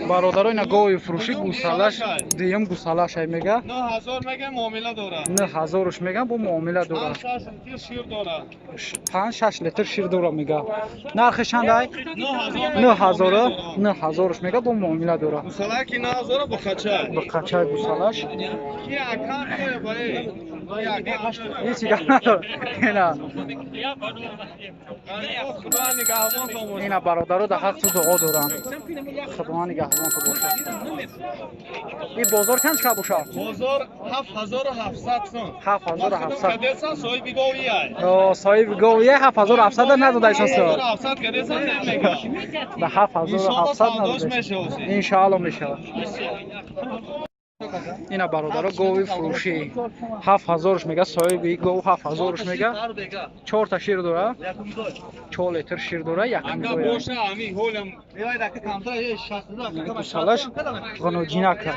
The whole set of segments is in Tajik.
Бародаро, ина гови фурӯшӣ, гусалаш дуюм гусалаш ай мега. 9000 мега, муомила дора. 9000-ш меган, бо муомила дора. 5-6 литр шир дора. 5-6 литр шир дора мега. Нархи чанд ай? 9000, 9000-ш мега, бо муомила дора. Гусалаки 9000 бо қачай. Бо қачай гусалаш. Ки акан баи. Ҳеҷ гап надора. Ина. Худо нигаҳбон то бошад. Ина бародаро да ҳақту дуо дорам. Худо нигаҳбон то бошад. Ин бозор чанд чиқа бошад? Бозор 7700 сом. 7700. Кадесан соҳиби говия. О, соҳиби говия 7700 надодаишон со. 7700 кадесан намега. Да 7700 надодаишон. Иншоалло мешавад. Ина бародаро, гови фурӯшӣ 7000-ш мега, соҳиби гов 7000-ш мега, чорта шир дора, 4 литр шир дора, якумгусалаш ғуноҷинака.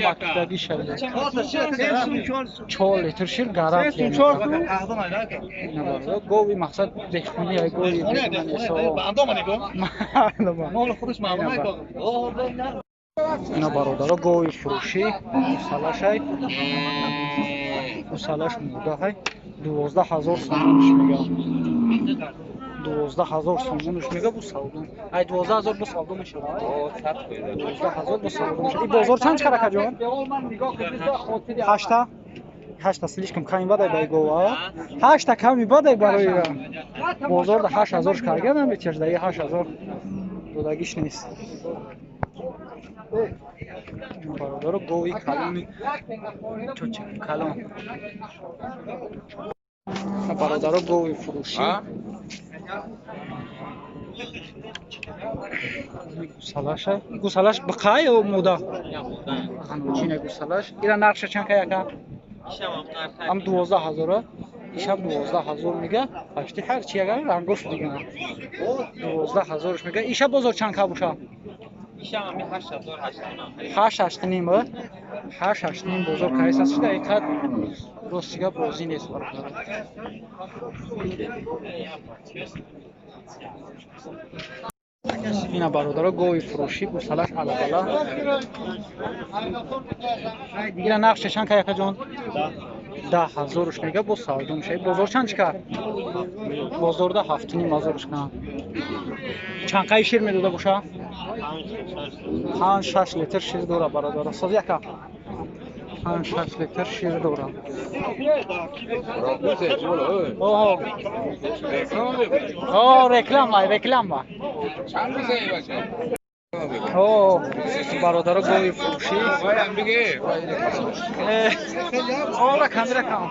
Макидаги шавид, 4 литр шир гарантия. Гови мақсад деҳқони, гови. Ина бародаро, гови фурӯшӣ, гусалашай, гусалаш мурдаҳай, 12 000 сомонш мега, 12 000 сомонш мега, бу савдо ай 12 000 бу савдо мешавад, 12 000 бу савдо мешавад. И бозор чанд чиқар, акаҷон? Ҳашта, ҳашта слишком ками бадай баи гова, ҳашта ками бадай барои бозор да 8000 карга наметияш, даи 8000 додагиш нест. Бародаро, гови калони чоча калон. Бародаро, гови фурӯшӣ, гусалаша, гусалаш биқа ё мода? Чина гусалаш. Ира нархша чанд кай, ака? Ам 12 000-а, ишам 12 000 мега. Пашти ҳар чи ягар рангош дигана, 12 000-ш мега. Иша бозор чанд ка боша? Ҳашт ҳаштним, ҳашт ҳаштним бозор кайс аст шуда. Икад ростига бозӣ нест, бародар. Ина бародаро, гови фурӯшӣ, гусалаш алабала. Ина нархша чанд кай, акаҷон? 10 000-ш мега, бо савдо мешавад. Бозор чанд чикар? Бозорда 7500-ш кан. Чанд қай шир медода боша? 5-6 литр шир дора, бародаро. Соз яка, 5-6 литр шир дора. Оҳо, реклама, реклама. О, бародаро, гови фурӯшӣ. Ора камера кам.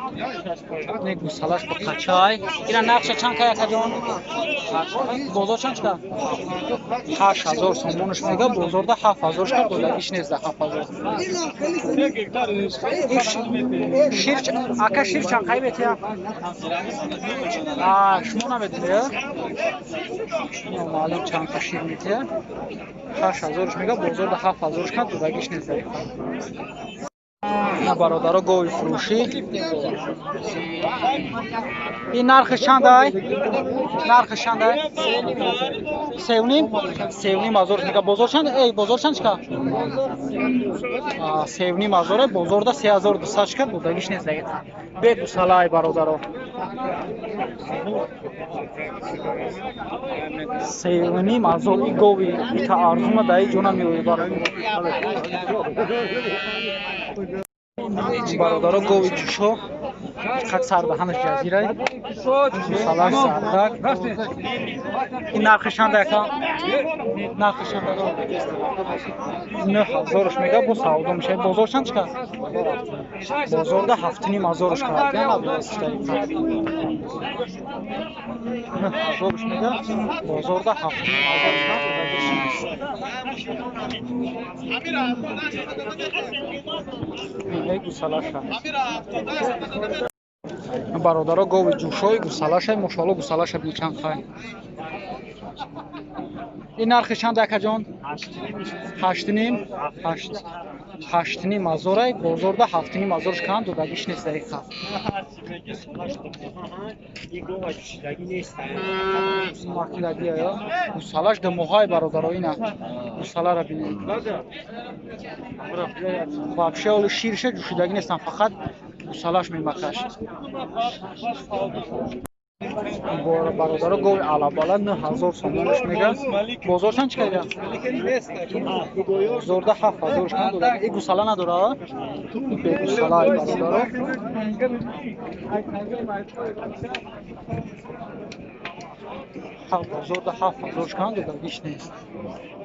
Не, гусалаш бо қачай. Ина нархша чанд кай, акаҷон? Бозор чанд чика? 8000 сомонш мега, бозорда 7000 шка додагиш нест да 7000. Шир, ака, шир чанд қай метия? А, шумо намедонед? Маълум чанд ка шир метия? 8000-ш мега, бозорда 7000-ш ка додагиш нест. На бародаро, гови фурӯшӣ. Ин нархи чандай? Нархи чандай? Севним, 3500 мега. Бозор чанд? Эй, бозор чанд чика? 3500, бозорда 3200 чика додагиш нест. Бе гусалай, бародаро, 3500. И гови ита арзума даи ҷона меои, бародаро. Гови ҷушо, хак сардаҳанаш ҷазирай, гусалаш зардак. Ин нархи чанда, яка? Нархи чанда? 9000-ш мега, бо савдо мешавад. Бозор чанд чика? Бозорда 7500-ш 9000-ш мега, бозорда 7500-ш. Гусалаша, бародаро, гови ҷӯшои, гусалаша, мошоалло, гусалаша бини чанд хай. Ин нархи чанд, акаҷон? Ҳаштним, ҳашт. 8,5 ҳазорай, бозорда 7,5 ҳазорш кам додагиш нест дақиқа. Макилагия, гусалаш дамоҳай бародаро, ина гусалара бинед. Вообще оли ширша ҷӯшидагӣ нестам, фақат гусалаш мемакаш. Бародаро гови алабала 9000 сомонаш мега. Бозор чанд чӣ кайда? Бозорда 7000 кам дода. И гусала надора? Бегусала ай бародаро. Бозорда 7000 кам додагиш нест.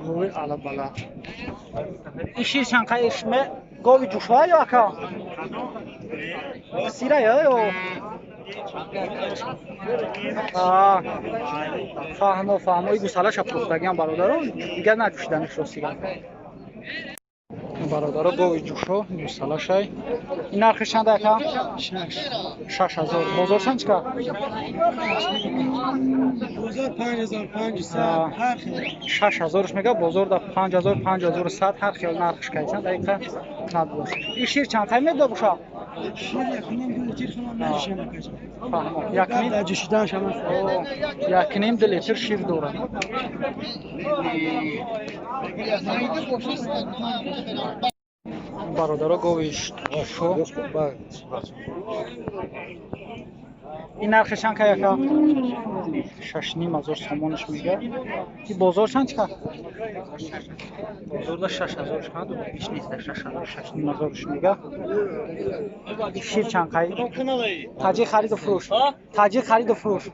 Гови алабала. И шир чанд қай ишме? Гови ҷушва ё ака? Сира ё? Фаҳмо, фаҳмо, и гусалаша фурӯхтагиам бародаро, дигар наҷӯшиданиш ростига. Бародаро гови ҷушо гусалашай. Ин нархиш чанд ака? 6000. Бозор чанд чика? Бозор 5500 ҳар хел. 6000-ш мега, бозорда 5000, 5100 ҳар хел нархш кайсан, дақиқа надбош. Ин шир чанд қай медо буша? Шир 1.5 литр хелам мешавад. Фаҳмо. 1.5 литр шир дорад. Бародаро гови ҷушо. Ин нархи чанд кай ака? 6,5 ҳазор сомонаш мега. И бозор чанд чика? Бозорда 6000 чанд додагиш нест, 6000, 6,5 ҳазорш мега. Шир чанд кай? Таҷик хариду фурӯш. Таҷик хариду фурӯш.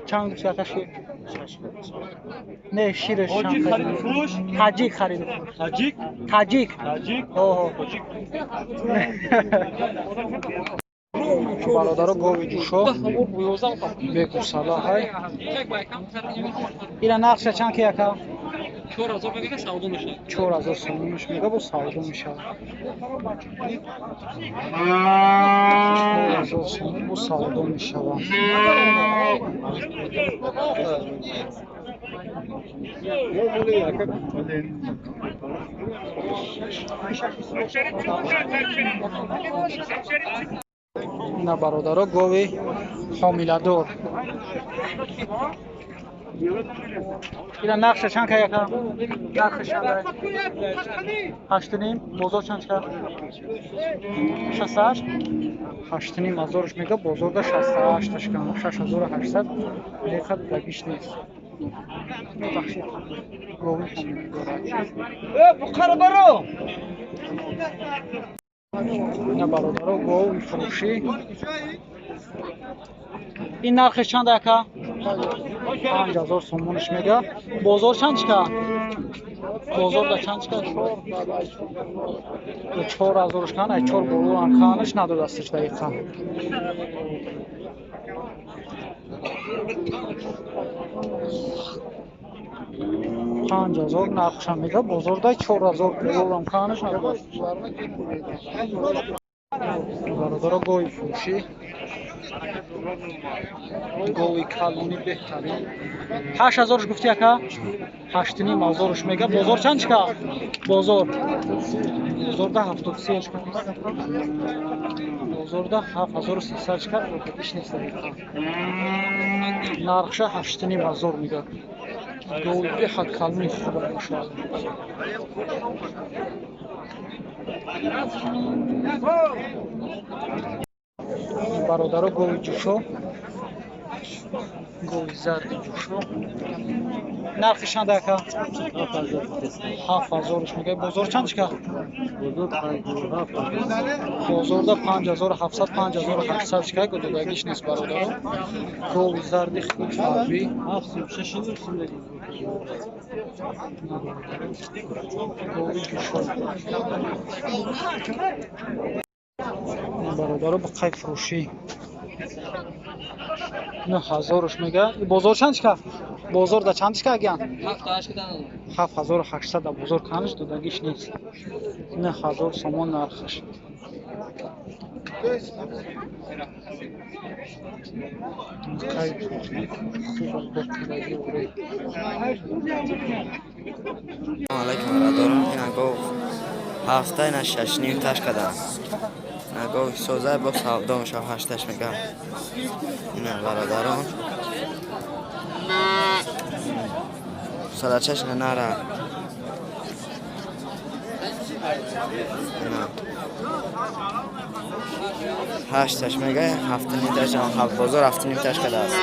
Чанд гуфти ака шир? Не, шираш чанд хариду фурӯш? Таҷик хариду фурӯш. Таҷик? Таҷик. Таҷик? Оҳо. Бародаро гови ҷушо бегусала ҳай. Ира нархша чанд ки ака? 4000 мега савдо мешавад. 4000 сомонаш мега, бо савдо мешавад. 4000 сомон бо савдо мешавад. Ина бародаро гови ҳомиладор. Ина нархша чанд кай ака? Нархш чанд кай? 8,5. Бозор чанд чика? 68. 8,5 ҳазорш мега, бозорда 68 ташкан. 6800 дақиқа додагиш нест. Бахши гови ҳомиладор. Бухара баро. Ина бародаро гови фурӯшӣ. Ин нархиш чанд ака? 5000 сомонаш мега. Бозор чанд чика? Бозорда чанд чика? 4000 кан, ай 4 болоам канаш надодастиш дақиқа. 5000 нархша мега, бозорда 4000 болоам канаш надодастиш. Бародаро гови фурӯшӣ. Гови калони беҳтарин. 8000-ш гуфти ака? 8,5 ҳазорш мега. Бозор чанд чика? Бозор. Бозорда 73 чика. Бозорда 7300 чика, додагиш нест дақиқа. Нархша 8,5 ҳазор мега. Гови беҳад калони хуба машоалло. Бародаро гови ҷушо, гови зарди ҷушо. Нархи чанд ака? 7000-ш мега. Бозор чанд чика? Бозорда 5700, 5800 чика, додагиш нест бародаро. Гови зарди хуб фарбӣ. Гови ҷушо. Бародаро бақай фурӯшӣ. 9000-ш мега. Бозор чанд чика? Бозорда чанд чика агиян? 7800 да бозор канаш додагиш нест. 9000 сомон нархаш. Бақай хуб боқилагӣ. Алайкум бародарон, ина гов ҳафта, ина 6.5 таш кардам. Ина гов соза бо савдо мешав, ҳашташ мегам. Ина бародарон. Салачаш нара. Ина. Ҳашташ мега, 7.5 таш, ҳафт бозор 7.5 таш кардааст.